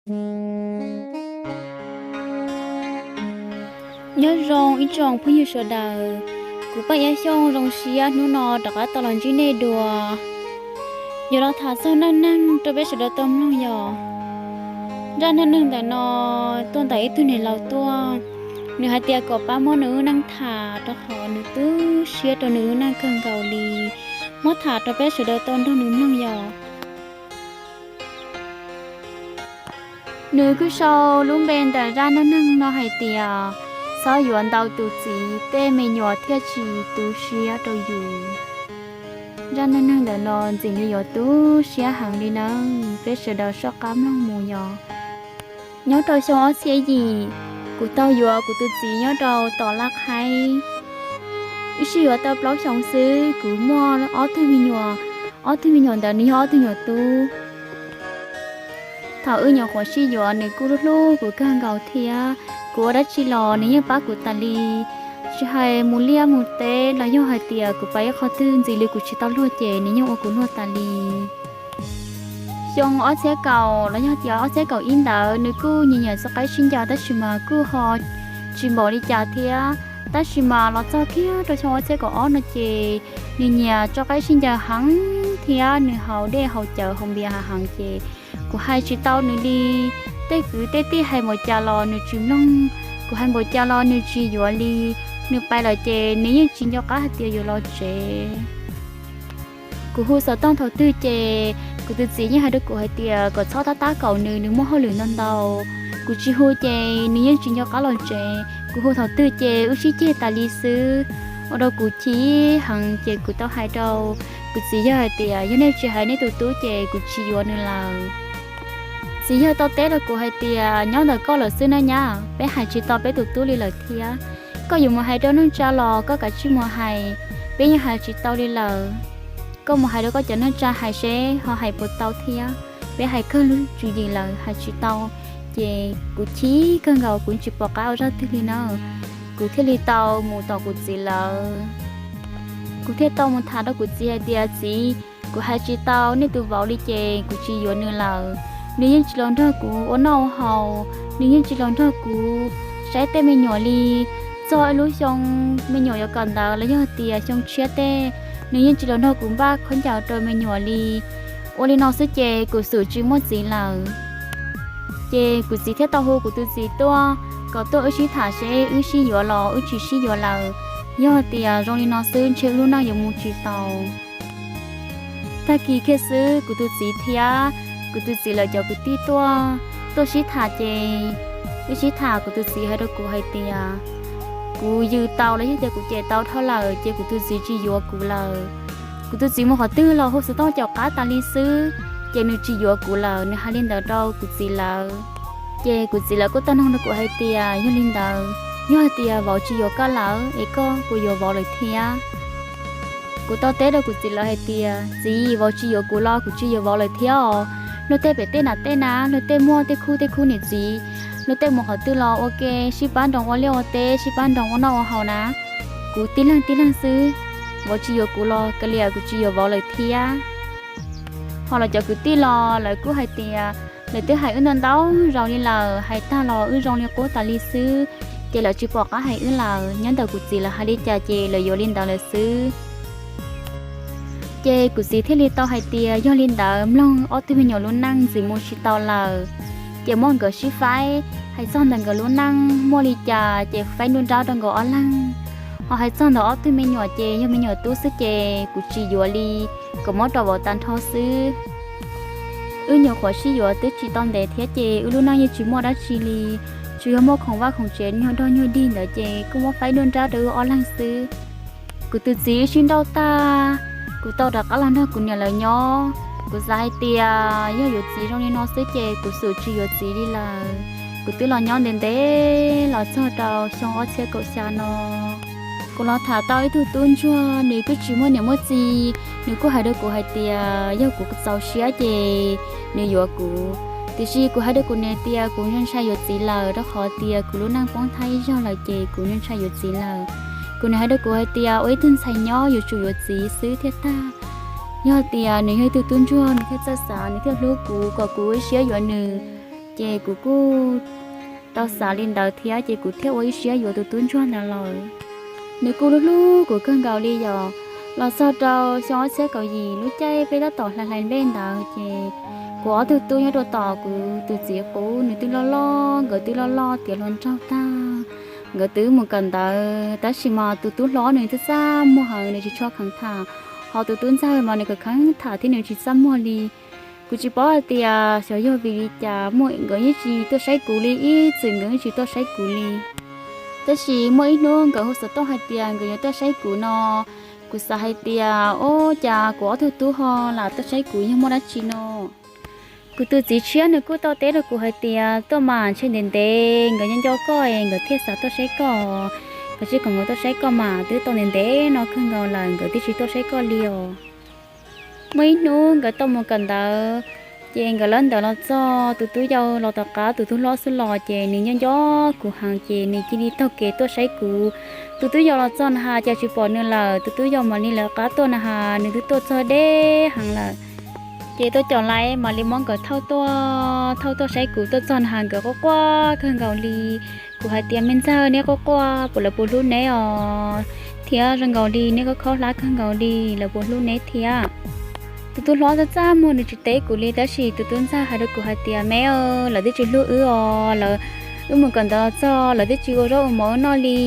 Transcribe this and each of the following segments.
Nyob zoo ib tsoom phooj ywg sawv daws, kuv Paj Iab Xyooj zoo siab hnub no rov qab tau los ntsib nej dua. Yuav los tham txog neej neeg rau peb sawv daws tau mloog yog zaj neej neeg ntawm no tuaj ntawm ib tug niam laus tuaj. Nws hais tias kom pab muab nws lub neej tham rau qhov nws tu siab rau nws lub neej kawg nkaus li. Muab tham rau peb sawv daws tau nrog nws mloog yog. Nws kuj sau lub npe ntawm zaj neej neeg no hais tias, txhob yuav ntau tus txiv tej me nyuam thiaj tsis tu siab rau yus. Zaj neej neeg ntawm no ntxim li yuav tu siab heev li nawb, peb sawv daws soj qab mloog mus yog. Nyob rau xyoo ob txhiab yim, kuv tau yuav kuv tus txiv nyob rau tom Laj Qhaib. Wb sib yuav tau plaub xyoos xwb, kuv muaj ob tug me nyuam, ob tug me nyuam ntawd nws yog ob tug nyuam tub. Thaum wb nyuam qhuav sib yuav nws kuj hlub kuv kawg nkaus thiab, kuv ua dab tsi los nws yeej pab kuv tas li. Tsis hais mus liaj mus teb los yog hais tias kuv pais ib qho twg ntxim li kuv tsis tau luag ces nws yeej ua kuv luag tas li. Xyoo ob txhiab kaum los yog tias ob txhiab kaum ib ntawd nws kuj nyiam nyiam txoj qaib sib ncaws tab sis mas kuj ho tsis npaum li cas thiab. Tab sis mas los txog kiag rau xyoo ob txhiab kaum ob no ces nws nyiam txoj qaib sib ncaws heev thiab nws haus dej haus cawv haus npias heev ces kuv hais tsis tau nws li. Tej kwv tej tij hais npaum cas los nws tsis mloog, kuv hais npaum cas los nws tsis yuav li. Nws pais lawm ces nws yeej tsis nco qab hais tias yuav los tsev. Kuv hu xov tooj thaum twg ces kuv tus txiv yeej hais rau kuv hais tias kom txhob tab tab kaum nws, nws muaj hauj lwm ntau ntau. Kuv tsis hu ces nws yeej tsis nco qab los tsev, kuv hu thaum twg ces wb sib ceg tas li xwb. Ua rau kuv chim heev ces kuv tau hais rau kuv txiv yawg hais tias yog nej tsis hais nej tus tub ces kuv tsis yuav nws lawm. Txiv yawg tau teb rau kuv hais tias nyob ntawm koj lawm xwb na nyab, peb hais tsis tau peb tus tub li lawm thiab. Koj yuav mus hais rau neej tsa los koj kav tsij mus hais, peb yeej hais tsis tau li lawm. Koj mus hais rau koj cov neej tsa hais seb ho hais puas tau thiab, peb hais kawg lub tswv yim lawm hais tsis tau. Ces kuv chim kawg nkaus kuv tsis pom qab ua zaj twg li na, kuv thiaj li tau mus tom kuv txiv lawm. Kuv thiaj tau mus tham rau kuv txiv hais tias txiv, kuv hais tsis tau nej tus vauv li ces kuv tsis yuav nws lawm. Nws yeej tsis los nrog kuv ua noj ua haus, nws yeej tsis los nrog kuv saib tej me nyuam li. Txog ib lub xyoo me nyuam yuav kawm ntawv los yog tias xyoo tshiab tej, nws yeej tsis los nrog kuv npaj khaub ncaws rau me nyuam li. Ua li no xwb ces kuv xum tsis muaj txiv lawm. Ces kuv txiv thiaj tau hu kuv tus txiv tuaj kom tuaj wb sib tham seb wb sib yuav los wb tsis sib yuav lawm. Yog tias zoo li no xwb ntshe wb lub neej yuav mus tsis tau. Tag kis kiag xwb kuv tus txiv thiab kuv tus txiv lawv cov kwv tij tuaj, tuaj sib tham ces wb sib tham kuv tus txiv hais rau kuv hais tias kuv yws tau los yog tias kuv cem tau dhau lawm ces kuv tus txiv tsis yuav kuv lawm. Kuv tus txiv mus qhov twg los hu xov tooj caum qab tas li xwb, ces nws tsis yuav kuv lawm, nws hais li ntawd rau kuv txiv lawv. Ces kuv txiv lawv kuj tau noog rau kuv hais tias yog li ntawd, yog hais tias vauv tsis yuav koj lawm es koj puas yuav vauv lawm thiab? Kuv tau teb rau kuv txiv lawv hais tias txiv, vauv tsis yuav kuv los kuv tsis yuav vauv lawm thiab os. Luag tej pem tej nam tej na, luag tej muaj tej khub tej khub niam txiv, luag tej mus qhov twg los ua ke sib pab nroos ua liaj ua teb, sib pab nroos ua noj ua haus na. Kuv tib leeg tib leeg xwb, vauv tsis yuav kuv los kav liam kuv tsis yuav vauv lawm thiab. Ho lawv cov kwv tij los lawv kuj hais tias lawv twb hais wb ntau ntau zaus li lawm, hais tag los wb zoo li qub tas li xwb, ces lawv tsis pom qab hais wb lawm. Nyob ntawm kuv txiv lawv hais li cas ces lawv yuav li ntawd lawm xwb. Ces kuv txiv thiaj li tau hais tias yog li ntawd mloog ob tug me nyuam lub neej ntxim mus tsis tau lawm, ces muab nkawd sib faib. Hais txog ntawm nkawd lub neej muaj li cas ces faib nruab nrab rau nkawd ob leeg. Ho hais txog ntawm ob tug me nyuam ces yog me nyuam tub xwb ces kuv tsis yuav li, kom muab rau vauv tag nrho xwb. Wb nyuam qhuav sib yuav twb tsis tau ntev thiab ces wb lub neej yeej tsis muaj dab tsi li, tsuas yog muaj khoom vaj khoom tsev nyuag dog nyuag dig ntawd ces kuj muab faib nruab nrab rau wb ob leeg xwb. Kuv tus txiv wb sib nrauj tag, kuv tau rov qab los nrog kuv niam lawv nyob. Kuv xav hais tias yog yuav txiv zoo li no xwb ces kuv xum tsis yuav txiv li lawm. Kuv twb los nyob ntev ntev los txog rau xyoo ob txhiab kaum xya no, kuv los tham tau ib tug tub ntsuag, nws twb tsis muaj niam muaj txiv. Nws kuj hais rau kuv hais tias yog kuv txaus siab ces nws yuav kuv. Tiam sis kuv hais rau kuv niam tias kuv ntshai ntshai yuav txiv lawm, rau qhov tias kuv lub neej poob thaij ib zaug lawm ces kuv ntshai ntshai yuav txiv lawm. Kuv niam hais rau kuv hais tias ua ib tug ntxhais nyob yuav tsum yuav txiv xwb thiaj tag. Yog tias nws yog ib tug tub ntsuag nws thiaj txawj xav, nws thiaj hlub kuv kom kuv ua siab yuav nws. Ces kuv kuj tau xav li ntawd thiab ces kuv thiaj ua ib siab yuav tus tub ntsuag ntawd lawm. Nws kuj hlub hlub kuv kawg nkaus li yom. Los txog rau xyoo ob txhiab kaum yim lub caij peb tab tom hlais hlais nplej ntawd ces kuv ob tug tub nyob rau tom kuv tus txiv qub, nws twb loj loj, nkawd twb loj loj tiav hluas nraug tag. Nkawd twb mus kawm ntawv tab sis mas tus tub hlob nws txaj txaj muag heev, nws tsis tshua kheev tham, ho tus tub ntxawg mas nws kheev kheev tham thiab nws tsis txaj muag li. Kuv tsis paub hais tias xyov yog vim li cas muaj nkawd yeej tsis tuaj saib kuv li, ib txwm nkawd yeej tsis tuaj saib kuv li. Tab sis muaj ib hnub nkawd hu xov tooj hais tias nkawd yuav tuaj saib kuv no, kuv xav hais tias, o, cas kuv ob tug tub ho lam tuaj saib kuv yog muaj dab tsi no. Kuv tus txiv tshiab nws kuj tau teb rau kuv hais tias, tuaj mas ntshe ntev ntev nkawd nco nco koj es nkawd thiaj xav tuaj saib koj. Koj tsis kom nkawd tuaj saib koj mas twb tau ntev ntev no kawg nkaus lawm nkawd twb tsis tuaj saib koj li os. Muaj ib hnub nkawd tau mus kawm ntawv, ces nkawd lawv ntawd los txog, tus tub yau los tom qab tus tub hlob xwb los ces nws nco nco kuv heev ces nws cia li taug kev tuaj saib kuv. Tus tub yau los txog na has cas tsis pom nws lawm, tus tub yau mam li lawv qab tuaj na has nws twb tuaj txog deb heev lawm. Ces tuaj cov laiv mam li muab nkawd thauj tuaj, thauj tuaj saib kuv, tuaj txog na has nkawd quaj quaj kawg nkaus li. Kuv hais tias, me ntxawg, neb quaj quaj puas lawv puas hlub neb os, thiab zoo nkaus li neb khob khob hlab kawg nkaus li, lawv puas hlub neb thiab. Tus tub hlob txaj txaj muag nws tsis teb kuv li, tab sis tus tub ntxawg hais rau kuv hais tias, me, lawv twb tsis hlub wb os, lawv, wb mus kawm ntawv los txog lawv twb tsis ua zaub ua mov wb noj li.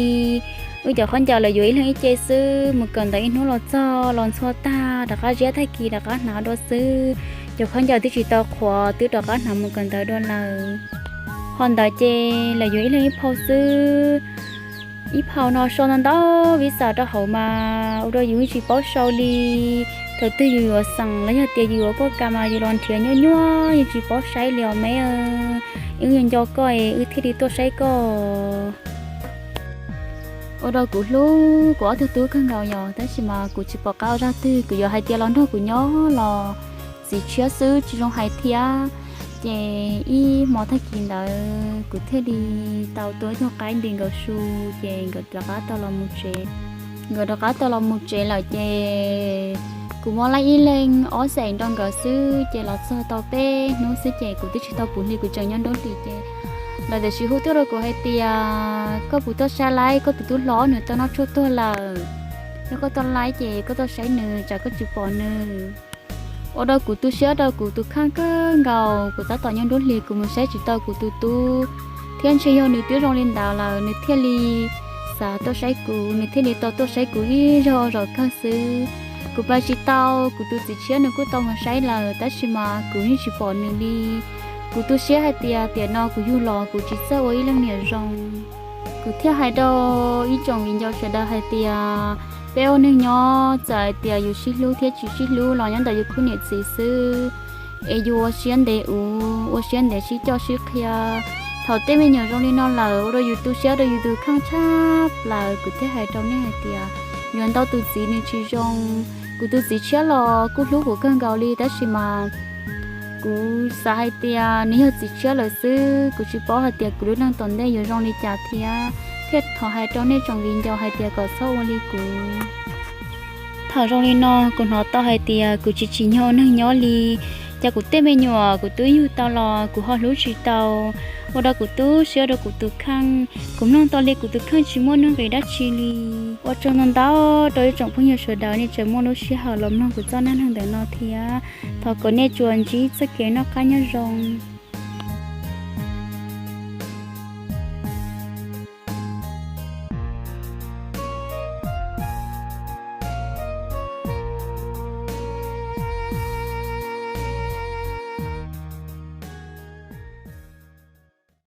Wb cov khaub ncaws lawv yuav ib leeg ib ce xwb, mus kawm ntawv ib hnub los txog los ntxhua tag rov qab ziab, tag kis rov qab hnav dua xwb. Cov khaub ncaws twb tsis tau qhuav twb rov qab hnav mus kawm ntawv dua lawm. Ho ntawd ces lawv yuav ib leeg ib phau xwb. Ib phau no sau ntau ntau vis xas rau hauv mas ua rau yus yeej tsis paub sau li. Thaum twg yus yuav xeem los yog tias yus yuav kuaj kas mas yus los nrhiav nyuaj nyuaj, yeej tsis paub saib li os me. Wb nco nco koj es wb thiaj li tuaj saib koj. Ua rau kuv hlub kuv ob tug tub kawg nkaus yom, tab sis mas kuv tsis pom qab ua zaj twg, kuv yuav hais tias los nrog kuv nyob los txiv tshiab xwb tsis zoo hais thiab. Ces ib hmo tag kis ntawd kuv thiaj li tau tua ib tug qaib nti nkaus su, ces nkawd rov qab tau los mus tsev. Nkawd rov qab tau los mus tsev lawm ces kuv muab laib ib leeg ob xeem nrog nkawd xwb, ces los txog tau peb hnub xwb ces kuv twb tsis tau puv hli, kuv tseem nyob nruab hlis ces lawv tiam sis hu tuaj rau kuv hais tias, koj puas tuaj saib laib koj tus tub hlob, nws tau noj tshuaj tuag lawm. Yog koj tuaj laib ces koj tuaj saib nws, tsam koj tsis pom nws. Ua rau kuv tu siab rau kuv tus kheej kawg nkaus, kuv tab tom nyob nruab hlis kuv mus saib tsis tau kuv tus tub, thiab ntshe yog nws twb zoo li ntawd lawm nws thiaj li xav tuaj saib kuv, nws thiaj li tau tuaj saib kuv ib zaug zaum kawg xwb. Kuv pab tsis tau, kuv tus txiv tshiab nws kuj tau mus saib lawm tab sis mas kuv yeej tsis pom nws li. Kuv tu siab hais tias tiam no kuv yug los kuv tsis txawj ua ib leej niam zoo. Kuv thiaj hais rau ib tsoom viv ncaus sawv daws hais tias, peb ua neeg nyob txawm hais tias yus sib hlub thiab tsis sib hlub los nyob ntawm yus khub niam txiv xwb, es yus ua siab ntev uv, ua siab ntev sib coj sib qhia. Thaum tej me nyuam zoo li no lawm ua rau yus tu siab rau yus tus kheej tshaj plaws. Kuv thiaj hais rau nej hais tias, yuav ntau tus txiv nws tsis zoo. Kuv tus txiv tshiab los kuj hlub kuv kawg nkaus li tab sis mas kuv xav hais tias nws yog txiv tshiab lawm xwb, kuv tsis paub hais tias kuv lub neej tom ntej yuav zoo li cas thiab. Thiaj thov hais rau nej tsoom viv ncaus hais tias kom txhob ua li kuv. Thaum zoo li no kuv hnov tau hais tias kuv tsis tsim nyog ua neeg nyob li. Cas kuv tej me nyuam kuv twb yug tau los kuv ho hlub tsis tau, ua rau kuv tu siab rau kuv tus kheej. Kuv mloog tau li kuv tus kheej tsis muaj nuj nqis dab tsi li. Ua tsaug ntau ntau rau ib tsoom phooj ywg sawv daws nej tseem muaj lub sij hawm los mloog kuv txoj neej neeg ntawm no thiab. Thov kom nej tsuas ntsib txoj kev noj qab nyob zoo.